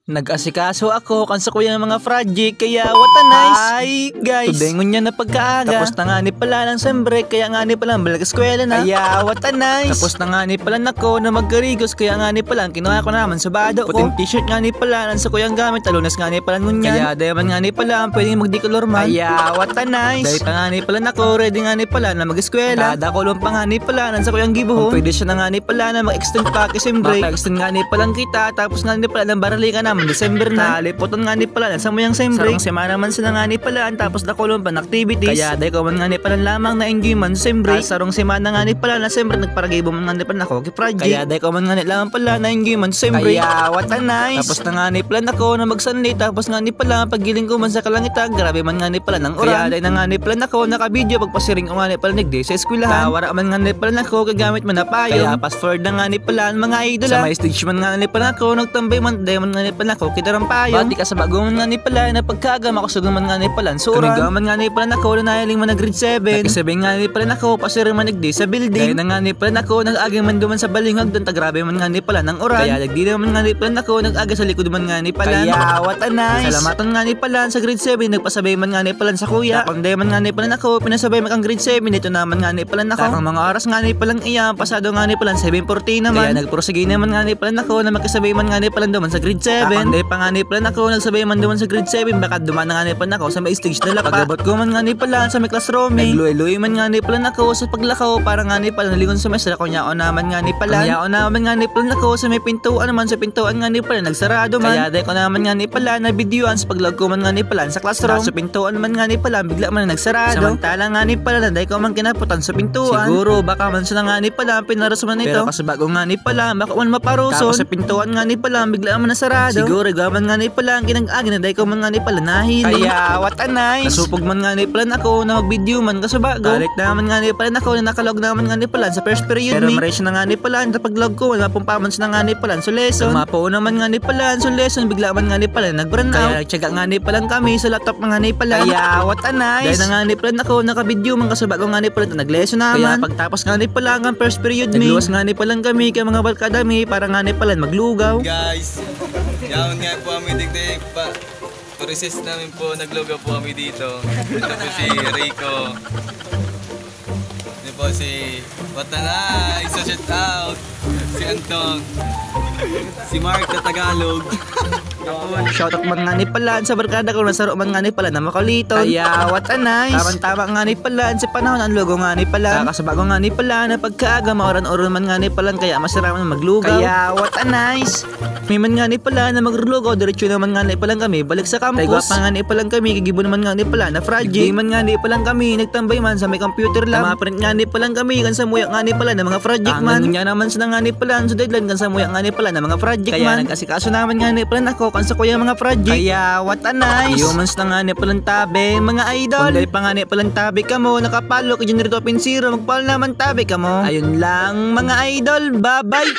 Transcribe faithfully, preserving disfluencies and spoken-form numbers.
Nag-asikaso ako kan sakuyang mga project, kaya what a nice. Hi, guys. Today ngunyan na pagkaaga. Tapos na ngani pala ang sem break, kaya ngani pala balik eskwela na. Kaya what a nice. Tapos na ngani pala ako na magkarigos, kaya ngani pala ang kinuha ko naman sa bado ko. Puting t-shirt ngani pala ang sakuyang gamit, talunas ngani pala ngunyan. Kaya dai man ngani pala ang pwedeng magdikolor man. Kaya what a nice. Dai pa ngani pala ako, ready ngani pala na mag-eskwela. Kadakulon pa ngani pala ang sakuyang gibuhon. Kung pwede siya na ngani pala na mag-extend pa ki sem break. Maka-extend ngani palang kita, tapos ngani pala nang baralikan naman December na. Kalipotan ngani pala na samuyang sem break. Sarong semana man sila ngani pala, tapos dakulon pa na activities. Kaya dai ko man ngani pala lamang na-enjoy man sem break. Ah, sarong semana ngani pala na sem break, nagparagibo man ngani pala ako ki project. Kaya dai ko man ngani lamang pala na-enjoy man sem break. Kaya what a nice. Tapos na ngani pala ako na mag-Sunday, tapos ngani pala paggiling ko man sa kalangitan, grabe man ngani pala nang uran. Kaya dai na ngani pala ako naka-video pagpasiring ko ngani pala nigdi sa eskwelahan. Kaya wara man ngani pala ako kagamit man na payong. Kaya fast forward na ngani pala ang mga idol, ah. Sa may stage man ngani pala ako nagtambay man, dai man ngani pala ako kidarang payong. Pati ka sa bago man ngani pala na pagkaaga, makusog man ngani pala ang suran. Kaniga man ngani pala ako na nahiling man na grade seven. Nag-seven ngani pala ako, pasiring man nigdi sa building. Dai na ngani pala ako nag-agi man duman sa baling hagdan, ta grabe man ngani pala nang uran. Kaya nagdi naman ngani pala ako nag-agi sa likod man ngani pala. Kaya what a nice. Salamatan ngani pala sa grade seven, nagpasabay man ngani pala sa kuya. Takon dai man ngani pala ako pinasabay mag ang grade seven, ito naman ngani pala ako. Takang mga oras ngani palang iyan, pasado ngani pala seven forty naman. Kaya nagprosige naman ngani pala ako na makisabay man ngani pala duman sa grade seven. Takon dai pa ngani pala ako nagsabay man duman sa grade seven, baka duman na ngani pala ako sa may stage na lapa. Pag-abot ko man ngani pala sa may classroom, eh. Nagluwi-luwi man ngani pala ako sa paglakaw para ngani pala nalingon sa mesra, kung yaon naman ngani pala. Kung yaon naman ngani pala ako sa may pintuan naman, sa pintuan ngani pala nagsarado man. Kaya dai ko naman ngani pala na-videoan sa paglaog ko man ngani pala sa classroom. Sa pintuan man ngani pala, bigla man nagsarado. Samantala ngani pala na dai ko man kinaputan sa pintuan. Siguro, baka man sila ngani pala ang pinarusman nito. Pero kasubago ngani pala, bako man maparuson. Tapos sa pintuan ngani pala, bigla man nasarado. Siguro, igwa man ngani pala ang kinag-agi na dai ko man ngani pala nahiling. Kaya, what a nice. Nasupog man ngani pala ako na mag-video man kasubago. Galit naman ngani pala ako na nakalaog naman ngani pala sa first period. Pero mi, maray siya na ngani pala, ang paglaog ko, wala pong paman siya na ngani pala, so lesson. Mapo naman ngani pala, so lesson, bigla man ngani pala, nag-brown out. Kaya nagtyaga ngani pala kami sa laptop man ngani pala. Kaya, what a nice. Dai na ngani pala ako, naka-video man kasubago ngani pala, nag-lesson naman. Kaya pagtapos ngani pala ang first period mi, nagluwas ngani pala kami kay mga barkada mi para ngani pala maglugaw. Guys, yaon nga po kami digdi pa. Recess namin po, naglugaw po kami dito. Ito po si Rico. Ito po si Watanay, isa shout out. Si Anton. Si Mark na Tagalog. Shoutout man ngani pala sa barkada ko na saro man ngani pala na makuliton. Kaya, what a nice. Tama-tama ngani pala sa panahon ang lugaw ngani pala. Kakasabago ngani pala na pagkaaga, mauran-uran man ngani pala, kaya masaraman maglugaw. Kaya, what a nice. Mi man ngani pala na magrulugaw, diretso naman ngani pala kami balik sa campus. Taigwa pa ngani pala kami, gigibo naman ngani pala na project. Di man ngani pala kami nagtambay man sa may computer lab. Namaprint ngani pala kami kan samuya ngani pala na mga project man. Ngunyan naman sila ngani pala sa deadline kan samuya ngani pala na mga project man. Kaya nag-asikaso naman ngani pala ako kan sakuya mga project. Kaya, what a nice. Iyo man sila ngani pala tabi, mga idol. Kung dai pa ngani pala tabi kamo, nakapalo ka dyan rito, Pinsiro, magpalo naman tabi kamo. Ayun lang, mga idol. Bye-bye.